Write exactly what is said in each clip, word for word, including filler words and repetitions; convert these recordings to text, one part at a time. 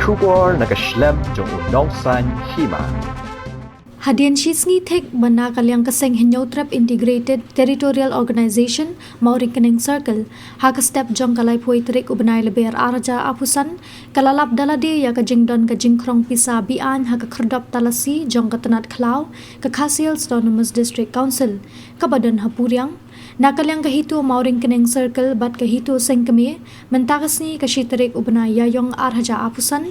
Khubor na ka shlem jong u nongsan hima. Hadien shi sngi thik ba na ka liang ka seng Hynñiewtrep Integrated Territorial Organization Mawryngkneng Circle, ha ka step jong ka laiphew tarik u bnai Lber arhajar arphew san, ka la lap da lade ïa ka jingdon ka jingkhrong pisa be-aiñ ha ka khyrdop talasi jong ka tnat khlaw ka Khasi Hills Autonomous District Council, kaba don ha Puriang. Na ka liang ka HITO Mawryngkneng Circle bad ka HITO Sengkmie, mynta ka sngi ka shi tarik u bnai Ïaiong arhajar arphew san,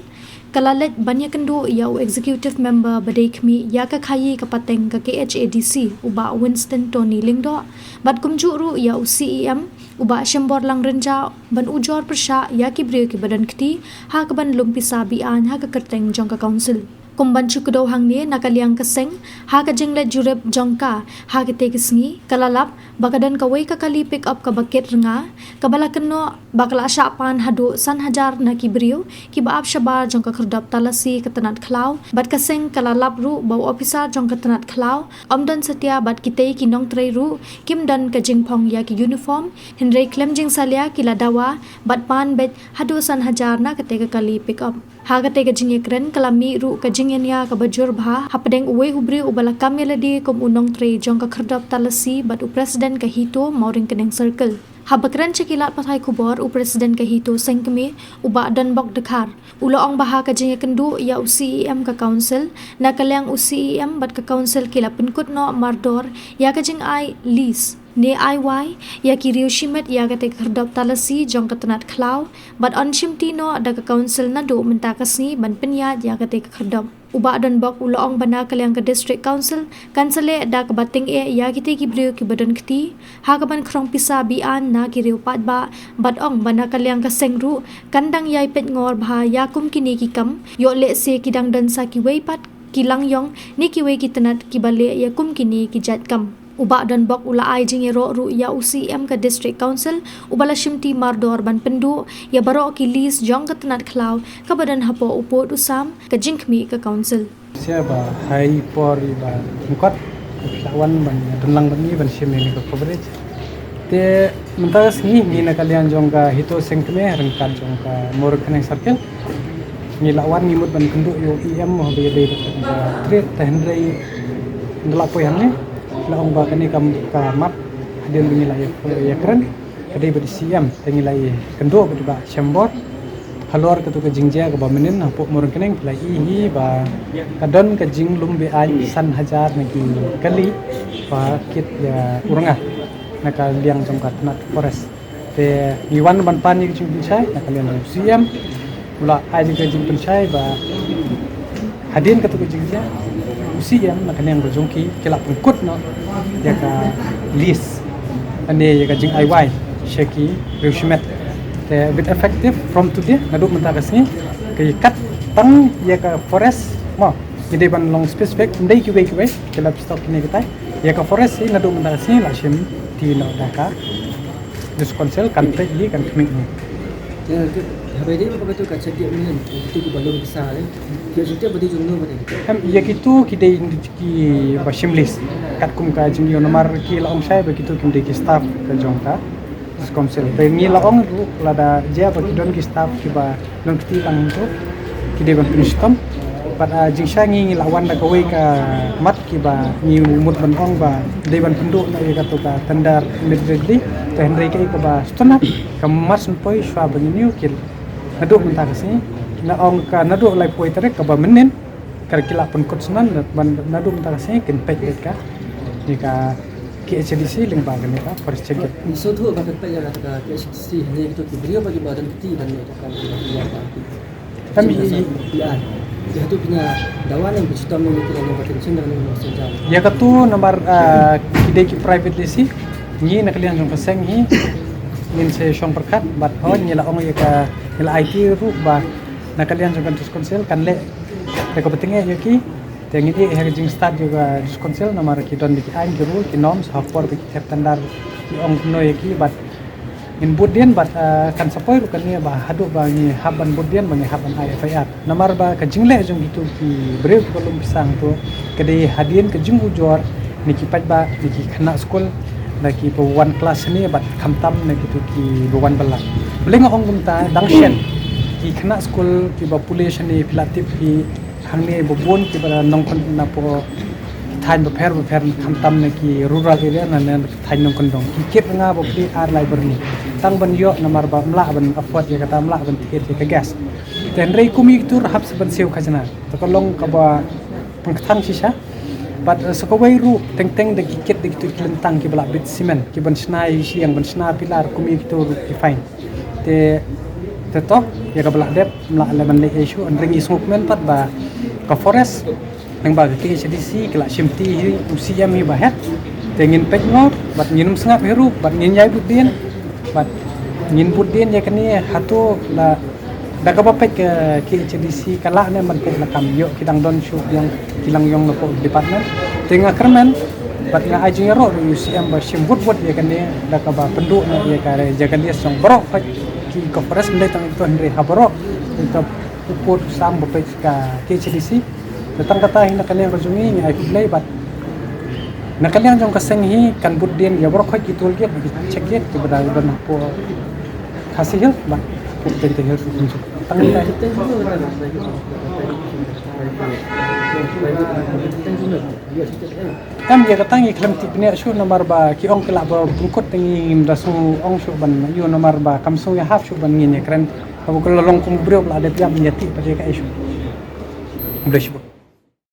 ka la leit ban ïakynduh ïa u Executive Member ba dei khmih ïa ka khaïi ka pateng ka KHADC, u Bah Winston Tony Lyngdoh, bad kumjuh ruh ïa u CEM, u Bah Shemborlang Rynjah, ban ujor pyrshah ïa ki briew kiba don kti ha kaban lum pisa be-aiñ ha ka kyrteng jong ka Council. Kum ban shu kdew hangne, na ka liang ka seng, ha ka jingleit jurip jong ka ha katei ka sngi, ka la lap ba ka don kawei ka kali pick up kaba kit rnga, kaba la kynnoh ba ka la shah pan haduh san hajar na ki briew kiba ap shabar jong ka khyrdop talasi ka tnat khlaw, bad ka seng ka la lap ruh ba u ophisar jong ka tnat khlaw ym don satia bad kitei ki nongtrei ruh kim don ka jingphong ïa ki uniform, hynrei khlem jingsalia ki la dawa bad pan beit haduh san hajar na katei ka kali pick up. Ha katei ka jingïakren ka la mih ruh ka jingïania kaba jur bha hapdeng uwei u briew uba la kam ïa lade kum u nongtrei jong ka khyrdop talasi bad u President ka HITO Mawryngkneng Circle. Haba kren sha ki lad pathai khubor, u President ka HITO Sengkmie, u Bah Donbok Dkhar, u la ong ba ha ka jingïakynduh ïa u CEM ka Council, na ka liang u CEM bad ka Council ki la pynkut noh mardor ïa ka jingai lease ne ai wai ïa ki riew shimet ïa katei ka khyrdop talasi jong ka tnat khlaw, bad yn shimti noh da ka Council naduh mynta ka sngi ban pynïaid ïa katei ka khyrdop. U Bah Donbok u la ong ba na ka liang ka District Council kan sa leh da kaba tyngeh ïa kitei ki briew kiba don kti ha kaban khrong pisa be-aiñ na ki riew paidbah, bad ong ba na ka liang ka seng ruh kan dang ïai peit ngor bha ïa kum kine ki kam, ïoh lehse ki dang don sa kiwei pat ki lang ïong ne kiwei ki tnat kiba leh ïa kum kine ki jait kam. U Bah Donbok u la ai jingïaroh ruh ïa u CEM ka District Council, uba la shimti mardor ban pynduh ïa baroh ki lease jong ka tnat khlaw kaba don hapoh u pud u sam ka jingkhmih ka Council. Sha ba ha i por iba nyngkong, la wan ban ïadon lang bad ngi ban shim ïa kane ka coverage. Te mynta ka sngi ngi na ka liang jong ka HITO Sengkmie ryngkat jong ka Mawryngkneng Circle, ngi la wan, ngi mut ban kynduh ïa u EM haba ïadei bad ka trade, te hynrei ynda la poi hangne la ong ba kane ka, ka mat hadien ba ngi la ïa, ïakren, ka dei bad CEM, te ngi la ïakynduh bad i Bah Shembor halor katu ka jingjia kaba mynnin hapoh Mawryngkneng, la i hi ba ka don ka jinglum be-aiñ san hajar na ki kali ba kit ïa u rnga na ka liang jong ka tnat forest. Te ngi wan ban pan ïa ka jingpynshai na ka liang jong u CEM. U la ai ïa ka jingpynshai ba hadien katu ka jingjia, u CEM na ka liang ka jong ki, ki la pynkut noh ïa ka lease, lane ïa ka jingai wai sha ki riew shimet. Te with effective from today, naduh mynta ka sngi, ki kat tang ïa ka forest mo, ngi dei ban long specific, ym dei kiwei kiwei ki livestock kine kitai. Ïa ka forest hi naduh mynta ka sngi la shimti noh da ka District Council, kan peit hi, kan khmih hi. Te haba ïadei bad katu ka check gate mynnin, kitu kiba lum pisa, eh, ki ïoh shim tip ba dei jong no ba dei? Em, ïa kitu ki dei kiba shim lease katkum ka jingïoh, namar ki la ong shai ba kitu kim dei ki staff ka jong ka District Council. Te ngi la ong ruh lada jia ba ki don ki staff kiba don kti lang hangto, ki dei ban pynshitom. Bad, ah, jingshai ngi, ngi la wan da kawei ka mat kiba ngi mut ban ong ba dei ban pynduh noh ïa katu ka tender immediately. Te hynrei kaei kaba sngewtynnat, ka mat sngewpoi shuwa ba ngin ïoh ki, naduh mynta ka sngi, ngi la ong ka naduh laiphew tarik kaba mynnin, ka ki la pynkut syndon, ban naduh mynta ka sngi kin peit beit ka, ïa ka KHADC lyngba kane ka forest check gate. Ngi sngewthuh ba kan peit ïa kata ka KHADC, hynrei kito ki briew ba kiba don kti ban leh kata ka, Em, i, i, Ïa, ïa, hato phi ïa dawa ne phi shitom ne phi ïa, ïa, ïa, ïa, ïa katu namar, ah, ki dei ki private lease hi. Ngi na ka liang jong ka seng hi ngin sa shong pyrkhat bad hooid ngi la ong ïa ka, ngi la aiti ruh ba na ka liang jong ka District Council kan leh ïa ka ba tyngeh ïa ki. Te ngin ïeh ha ka jingstad jong ka District Council namar ki don da ki aiñ, ki rule, ki norms ha por ba ki thep tender, ki ong kumno ïa ki bad ngin bud dien bad, ah, kan sa poi ruh kane ba haduh ba ngi hap ban bud dien ba ngi hap ban ai FIR. Namar ba ka jingleh jong kitu ki briew kiba lum pisa hangto ka dei hadien ka jingujor na ki paidbah, na ki khynnah skul, na kiba wan klas shane bad khamtam na kitu kiba wan bylla. Balei nga ong kumta, dang shen Ki khynnah skul kiba pule shane phi la tip ki hangne ba bun kiba nongkyndong napoh ki thaiñ bapher bapher, khamtam na ki rural area ne na ki thaiñ nongkyndong, ki kit nga ba pli ar lai byrni tang ban ïoh namar ba ym lah ban afford ïa kata, ym lah ban thied ïa ka gas. Te hynrei kum ïa ki tur hap sa ban siew khajna. Te ka long kaba pynkthang shisha. Bad, eh, sa kawei ruh teng teng da ki kit da ki tur ki lyntang kiba lah bit simen, ki ban shna ïa shiliang, ban shna pilar, kum ïa ki tur ki fine. Te, te to ïa kaba lah dep, ym lah leh ban leh issue. Hynrei ngi sngewkmen pat ba ka forest lyngba ka K H A D C ki la shimti hi u C M hi ba heh. Te ngin peit noh bad ngin ym sngap hi ruh bad ngin ïai bud dien. Bad ngin bud dien ïa kane hato la da kaba peit ka K H A D C ka lah ne ban peit la kam ïoh ki dang don shuh ïa ki lang ïong napoh department. Te nga kyrmen bad nga ai jingïaroh ruh ïa u C M ba shim bud bud ïa kane da kaba pynduh noh ïa ka jaka list jong baroh khoit ki ka forest, ym dei tang ito hynrei ha baroh ito u pud u sam ba peit ka K H A D C. Te tang kata hi na ka liang ka jong ngi ngi ai khublei bad na ka liang jong ka seng hi kan bud dien ïa baroh khoit ki toll gate, ki check gate kiba da don hapoh Khasi Hills bad hapoh Jaintia Hills kumjuh. Tang kata hi. Em, ïa kata ngi khlem tip bniah shuh namar ba ki ong ki lah ba pynkut, te ngi ngim da sngew ong shuh ban ïoh namar ba kam sngew ïahap shuh ban ngin ïakren. Haba ka la long kum u briew ba la dep ïap, ngin ïa tip pat ïa kaei shuh. Khublei shibun.